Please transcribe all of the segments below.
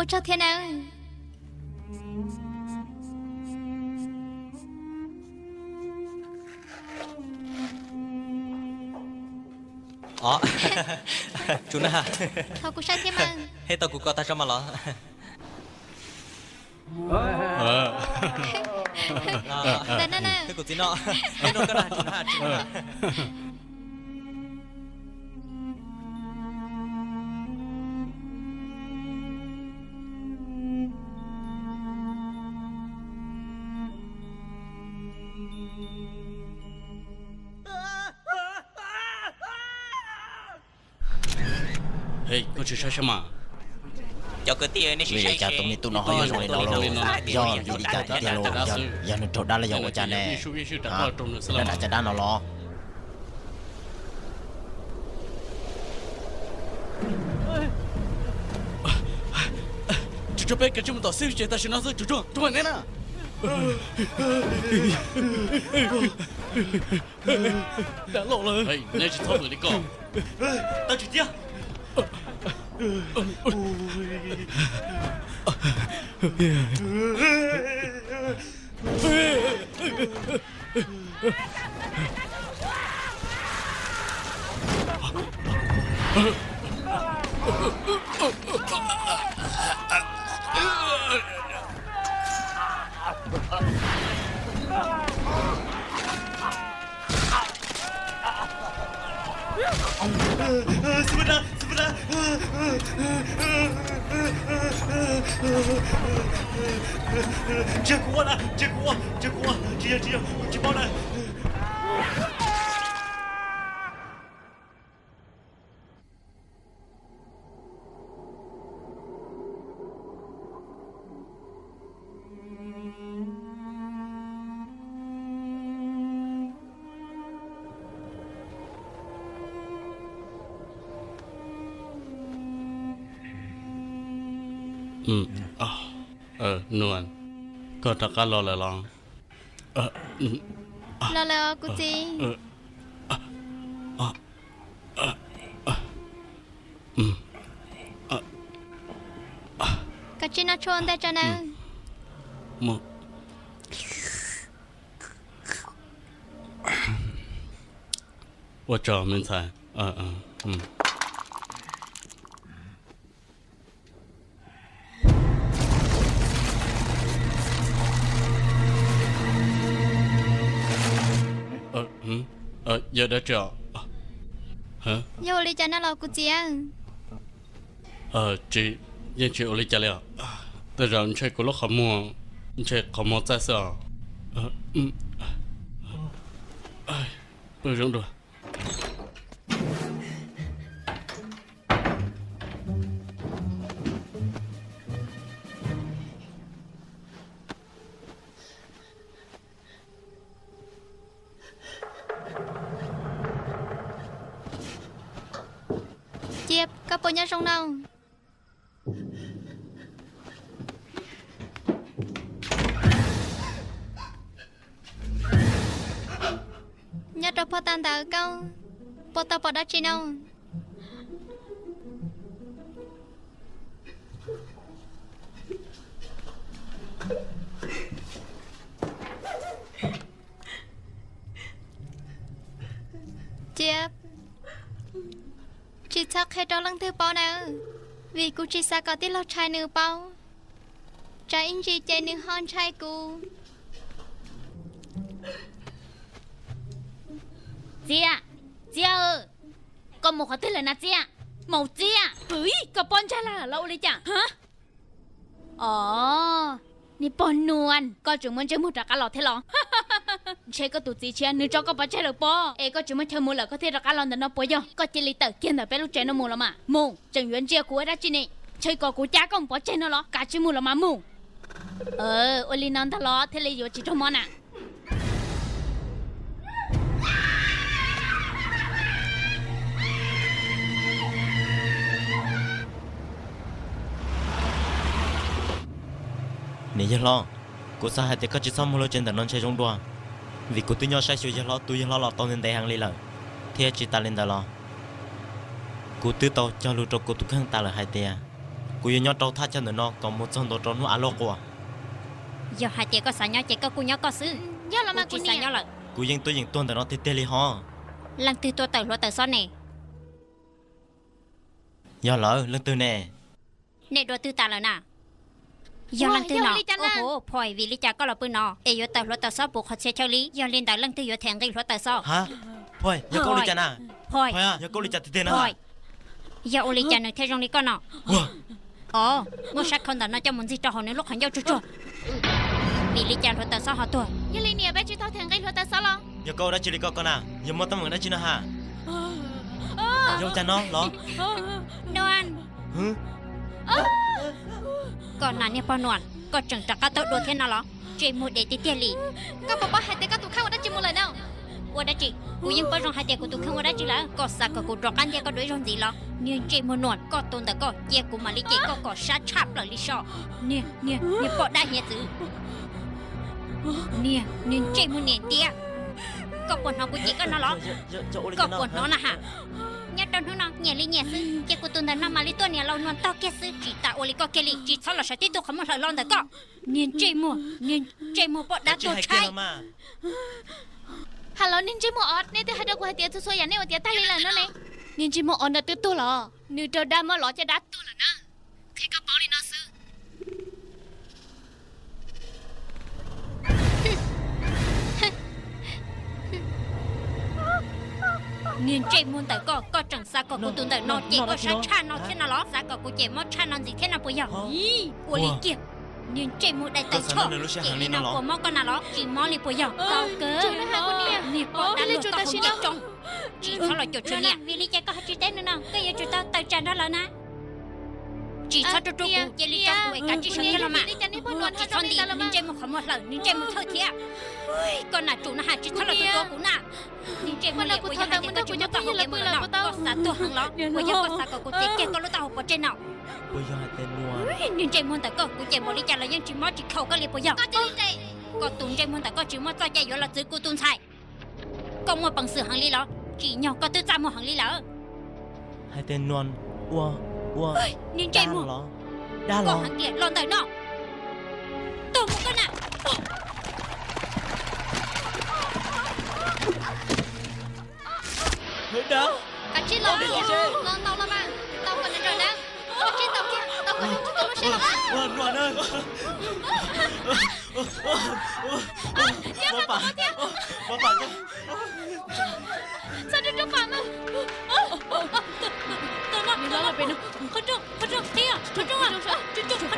Ua tsaug thiab nawb. Thov kuv saib thiab mas. Hej tau kuv ko tag tso mas los. Ntawm no na. Kuv txiv no. Koj tsis saib saib mas. Cov kwv tij, nej sim saib cas tus me tub no ho yuav zoo li no lauj? Yog vim li cas tiag tiag lauj? Yog nws raug dab los yog ua cas ne? Dab dab caj dab no los? Tsum tsuag peb kav tsij mus tom xib hwb tsev tam sim no xwb, tsum tsuag, tsum tsuag ne na. Dab los lawm. Nej tsis txhob vwm li ko. Tawm tsam thiab. Ntsia kuv ua na, ntsia kuv ua, ntsia kuv ua, tsis yog, tsis yog, tsis paub na. Nuan, koj rov qab los lawm los? Los lawm os kuv txiv. Koj tsis noj tshuaj ntej tso nawb. Ua tsaug me ntxhais. Yog dab tsi? Yog ua li cas no los kuv txiv? Tsis, yeej tsis ua li cas li os. Tej zaum ntshe kuv lub qhov muag, ntshe qhov muag txaij xwb os. Zoo dua. Cia, koj puas nyob zoo no? Nyob rau phab tag ntawd koj puas tau pom dab tsi no? Cia, tsis txhob qhia rau leej twg paub nawb, vim kuv tsis xav kom tij laug Tshais nws paub, tsam ib ntsis ces nws ho ntshai kuv. Txiab, Txiab, koj mus qhov twg lawm na Txiab? Maum Txiab, koj pob ntseg lawm los ua li cas? Os, niag pog Nuan, koj tseem muaj ntsej muag rov qab los thiab los? Ntshe koj tus txiv tshiab nws tso koj pov tseg lawm pob, es koj tsis muaj chaw mus lawm koj thiaj rov qab los ntawm no puas yog? Koj cia li tawm kiag ntawm peb lub tsev no mus los mas. Mus, tseem yuav ntsia kuv ua dab tsi ne? Ntshe kom kuv cab koj mus pov tseg no los? Kav tsij mus los mas mus. Ua li no ntag los thiaj li yuav tsis raug mob na. Niam yawg hlob, kuv xav hais tias koj tsis txhob mus lub tsev ntawm no ntshe zoo dua, vim kuv twb nyob saib xyuas yawg hlob, tus yawg hlob los tau ntev ntev heev li lawm, thiab tsis tas li ntawd los kuv twb tau cog lus rau kuv tus kheej tas lawm hais tias Kuv yuav nyob rau thaj chaw ntawm no kom mus txog ntua rau hnub av loj quas. Yog hais tias koj xav nyob ces koj kuj nyob koj xwb. Yog los mas kuv tsis xav nyob lawm. Kuv yeej tuaj yeem tuaj ntawm no tiag tiag li ho. Leej twg tua tawm hluav taws xob ne? Yog lawm, leej twg ne? Nej dua twg tas lawm na? Yog leej twg no? Phoj, vim li cas koj los pw no es yuav tawm hluav taws xob puv qhov txhia chaw li? Yog li ntawd leej twg yuav them nqi hluav taws xob? Phoj, yog koj ua li cas na? Phoj, yog koj ua li cas tiag tiag na? Yog ua li cas nws thiaj zoo li koj no? Os, muab sab khau ntawm no coj mus ntxig rau hauv nws lub qhov ncauj tsuag tsuag. Vim li cas hluav taws xob ho tuag? Yog li niam peb tsis tau them nqi hluav taws xob los? Yog koj ua dab tsi li ko koj na? Yog muaj teeb meem dab tsi no ha? Yog ua cas no los? Nuan. Koj na niag pog Nuan, koj tseem rov qab tuaj dua thiab no los? Ntsej muag dev tiag tiag li. Koj puas paub hais tias koj tus kheej ua dab tsi mus lawm no? Ua dab tsi? Kuv yeej paub zoo hais tias kuv tus kheej ua dab tsi lawm. Koj xav kom kuv rov qab ntiab koj dua ib zaug ntxiv los? Niag ntsej muag Nuan, koj tus ntawm koj cia kuv mam li cem koj kom sab tshaj plaws li so. Niag, niag, niag poj dab hiav txwv. Niag, niag ntsej muag niam ntiab. Koj puas hnov kuv cem koj no los? Koj puas hnov na ha? Nyob rau hnub no nyiam li nyiam xwb, cia kuv tus ntawm no mam li tuaj niam laus Nuan tog kiag xwb, tsis tas ua li koj kiag li, tsis txhob los sawv tib tug qhov muag hlawm hlo ntawm koj. Niag ntsej muag, niag ntsej muag poj dab tuag tshaib. Ha los niag ntsej muag os, nej twb hais rau kuv hais tias txhua txhua yam nej ua tiav tag li lawm no ne. Niag ntsej muag os ntawd twb tuag los? Nws raug dab muab lov caj dab tuag lawm na. Qhia koj paub li no xwb. Niag ntsej muag ntawm koj, koj tseem xav kom kuv tus ntawm no cem koj sab tshaj no thiab no los? Xav kom kuv cem mob tshaj no ntxiv thiab no puas yog? Ua li kiag. Niag ntsej muag dai tawv tshoj, cem li no puas mob koj na los? Tsis mob li puas yog? Tau kawg. Niag poj dab luag koj hau ntiam roob, tsis txhob los cuam tshuam niam. Vim li cas koj ho tsis teb nws no, koj yuav tsum tau tawm tsam nrog lawv na. Tsis txhob rub rub kuv, cia li tso kuv es kav tsij sawv kiag los mas. Tsis txhob nti, nws ntsej muag qhov muag hlawm, nws ntsej muag thawj thiab. Koj nam tsum no has, tsis txhob los tua tua kuv na. Nws ntsej muag liam, puas yog hais tias koj tsis muab txoj hau kev mus lawm no, koj xav tuag heev los? Puas yog koj xav kom kuv txiav kiag koj lub taub hau pov tseg no? Puas yog hais tias Nuan, nws ntsej muag ntawm koj, kuv cem npaum li cas los yeej tsis mob tsis khaus koj li puas yog? Koj tus ntsej muag ntawm koj tsis muaj txoj cai yuav los txwv kuv tus ntxhais. Koj muaj peev xwm heev li los? Tsim nyog koj twb txaj muag heev li lawm. Hais tias Nuan ua, ua, nws ntsej muag los? Dab los? Koj heev tiag, los ntawm no. Tuag mus koj na. Kav tsij los, los ntaus los mas, ntaus kom nws nrawm na. Kav tsij ntaus kiag, ntaus kom nws tsis tau lub siab los. Txhob rub rub pam mas. Qhov rooj, qhov rooj qhib, qhov rooj, qhov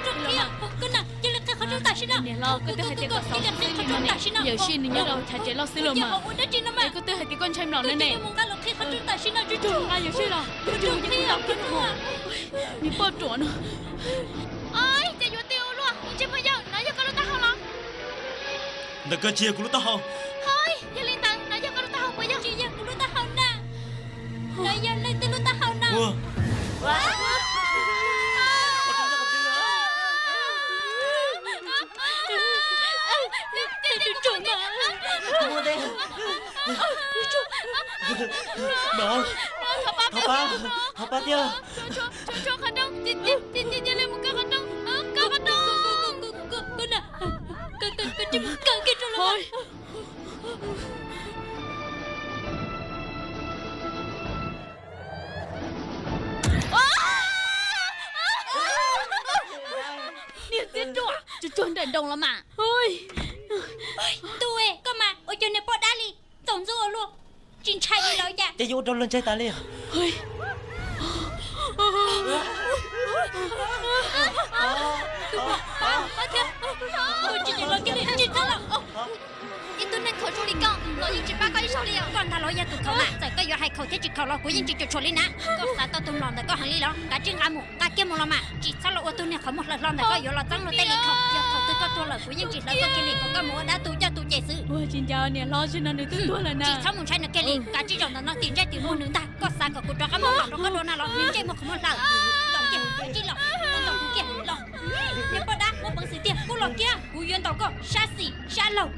rooj qhib, koj na, cia li qhib qhov rooj tam sim no. Niam hlob, koj twb hais tias kom xauv xwb li no ne, yawm sij nws nyob rau chav tsev loj xwb los mas. Koj twb hais tias koj ntshai mlom no ne. Mus nqa los qhib qhov rooj tam sim no, tsuj tsuj nqa yawm sij los, tsuj tsuj mus cia kuv ntaus kiag no. Niag poj ruam no. Ces yuav tij ua luaj, ntsej muag yau, no yog koj lub taub hau los? Ntawm koj tsis yog kuv lub taub hau. Hos, yog li ntawd no yog koj lub taub hau puas yog? Tsis yog kuv lub taub hau na. No yog leej twg lub taub hau no? Thov pab, thov pab thiab. Qhov rooj, cia li mus kaw qhov rooj, kaw qhov rooj. Niag txiv ruam, tsuag tsuag nrawm nroos los mas. Tub, koj mas ua cuag niag poj dab li, txaus ntxub ua luaj, tsis ntshai li los cas? Ces yuav ua rau luag ntshai tas li. Tsis los kiag li, tsis txhob los. Ib tug neeg khaum zoo li koj los yeej tsis pab koj ib zaug li os. Koj ntag los yog tus khaum na, txawm koj yuav hais khaum thiab tsis khaum los kuv yeej tsis cuam tshuam li na. Koj xav tau tus mlom ntawm koj heev li los? Kav tsij nqa mus, nqa kiag mus los mas. Tsis txhob los ua tus niag qhov muag hlawv hlo ntawm koj yuav los txeeb luag tej li khaum. Yog thaum twg koj tuag lawm kuv yeej tsis hlawv koj kiag li kom koj mus ua dab tu coj tu ces xwb. Ua tsis nco niam hlob, tsis no nws twb tuag lawm na. Tsis txhob mus ntshai nws kiag li, kav tsij zaum ntawm no tim ntsej tim muag nws ntag. Koj xav kom kuv rov qab muab mlom rau koj dua na los? Nws ntsej muag qhov muag hlawv. Los kiag, kav tsij los, los ntaus kuv kiag los. Niag poj dab muaj peev xwm tiag, kuj los kiag, kuv yuav ntaus koj sab xis sab laug.